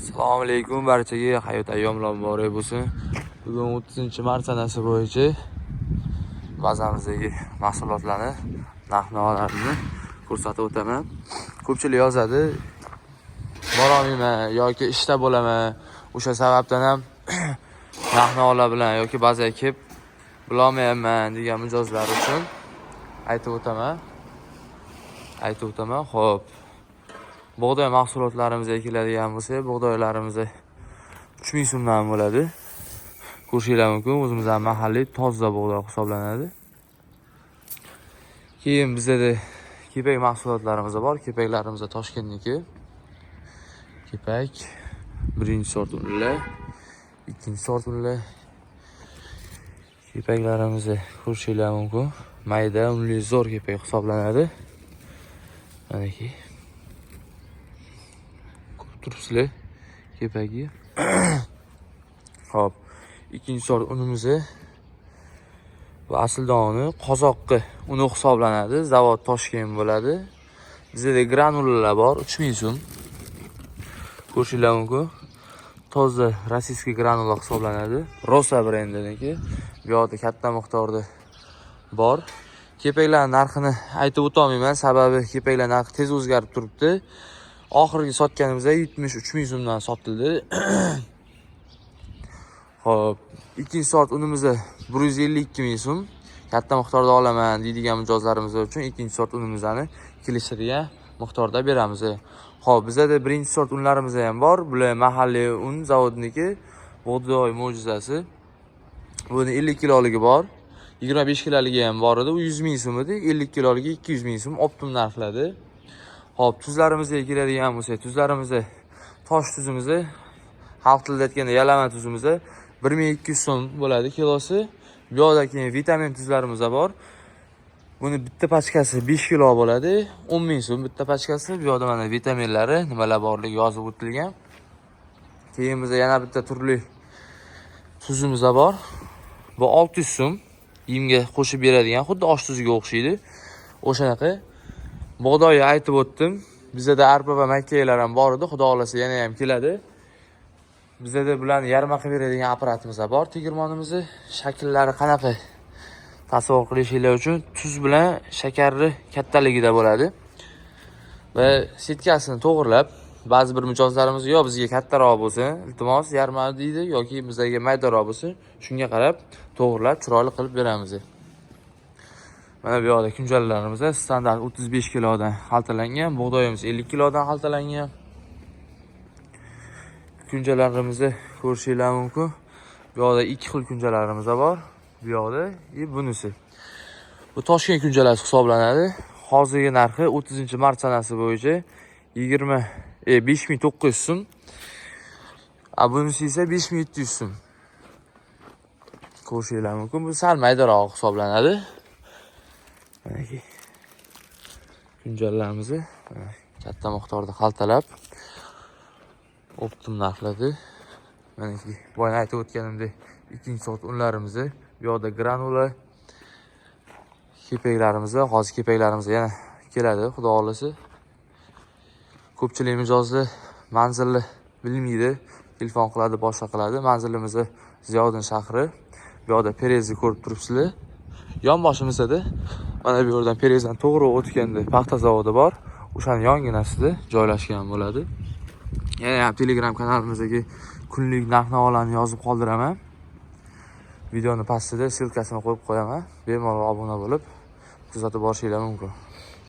Assalomu alaykum barchaga, hayot ayyomlar muborak bo'lsin. Bugun 30-mart sanasi bo'yicha bazamizdagi mahsulotlarni narx-navolarini ko'rsatib o'taman. Ko'pchilik yozadi, borolmayman yoki ishda bo'laman. O'sha sababdan ham narx-navolar bilan yoki bazaga kelib bilolmayapman degan mijozlar uchun aytib o'taman. Aytib o'taman. Xo'p. Bug'doy mahsulotlarimizga keladigan bo'lsak, bug'doylarimiz 3000 so'mdan bo'ladi. Ko'rishinglar mumkin, o'zimizning mahalliy toza bug'doy hisoblanadi. Keyin bizda kepak mahsulotlarimiz bor. Kepaklarimiz Toshkentniki. Kepak birinchi sort unlar, ikkinchi sort unlar. Kepaklarimizni ko'rishinglar mumkin. Mayda, unli zo'r kepak hisoblanadi. Manaki. Ko'rib turibsizlar kepagi. Xo'p, ikkinchi sort unimiz bu asldoni qozoqqi uni hisoblanadi. Zavod Toshkent bo'ladi. Bizda granulalar bor, 3000 so'm. Ko'rishinglar mumkin. Toza российский granula hisoblanadi. Rosa brendiniki. Bu yoqda katta miqdorda bor. Kepaklar narxini aytib o'ta olmayman, sababi kepaklar narxi tez o'zgarib turibdi. Oxirgi sotganimizda 73 ming so'mdan sotildi. Xo'p, ikkinchi sort unimiz 152 ming so'm. Katta miqdorda olaman deydigan mijozlarimiz uchun ikkinchi sort unimizni kelishadigan miqdorda beramiz. Xo'p, bizada birinchi sort unlarimiz ham bor. Bular mahalliy un zavodniki, bug'doy mo'jizasi. Buni 50 kiloligi bor. 25 kiloligi ham bor edi. U 100 ming so'm edi. 50 kiloligi 200 ming so'm оптом narxladi. Xo'p, tuzlarimizga keladigan bo'lsak, tuzlarimizni tosh tuzimizni, xalq tilida aytganda yalama tuzimiz 1200 so'm bo'ladi kilosi. Bu yoqda keyin vitamin tuzlarimiz bor. Buni bitta pachkasi 5 kilo bo'ladi. 10 ming so'm bitta pachkasi. Bu yoqda mana vitaminlari, nimalar borligi yozib o'tilgan. Keyin bizda yana bitta turli tuzimiz bor. Bu 600 so'm. Yemga qo'shib beradigan, xuddi osh tuziga o'xshaydi. O'shanaqa. Bug'doyni aytib o'tdim. Bizda arpa va makkalar ham bor edi. Xudo xohlasa yana ham keladi. Bizda bularni yarma qilib beradigan apparatimiz bor, tegirmonimizni shakllari qanaqa tasavvur qilishinglar uchun tuz bilan shakarni kattaligida bo'ladi. Va setkasini to'g'irlab, ba'zi bir mijozlarimiz yo bizga kattaroq bo'lsin, iltimos yarma deydi, yoki bizga maydaroq bo'lsin, shunga qarab to'g'irlab chiroyli qilib beramiz. Mana bu yoqda kunjaralarimiz standart 35 kilodan xaltalangan, bug'doyimiz 50 kilodan xaltalangan. Kunjalarimizni ko'rishinglar mumkin. Bu yoqda ikki xil kunjalarimiz bor. Bu yoqda и bunisi. Bu Toshkent kunjalasi hisoblanadi. Hozirgi narxi 30-mart sanasi bo'yicha 20 5900 so'm. A bunisi esa 5700 so'm. Ko'rishinglar mumkin. Bu sal maydaroq hisoblanadi. Manaki kunjaralarimizni katta miqdorda xaltalab оптом narxladi. Manaki boya aytib o'tganimdek ikkinchi sort unlarimizni, bu yoqda granula kepaklarimiz, hozir kepaklarimiz yana keladi, xudo xohlasa. Ko'pchilik mijozlar manzilni bilmaydi, telefon qiladi, boshqa qiladi. Manzilimiz Ziyoddin shahri. Bu yoqda Perezni ko'rib turibsizlar. Yon boshimizda mana bu yerdan Perezdan to'g'ri o'tganda paxta zavodi bor. O'shani yonginasida joylashgan bo'ladi. Yana ham Telegram kanalimizdagi kunlik narx-navolarni yozib qoldiraman. Videoni pastida ссылка sini qo'yib qo'yaman. Bemalol obuna bo'lib kuzatib borishinglar mumkin.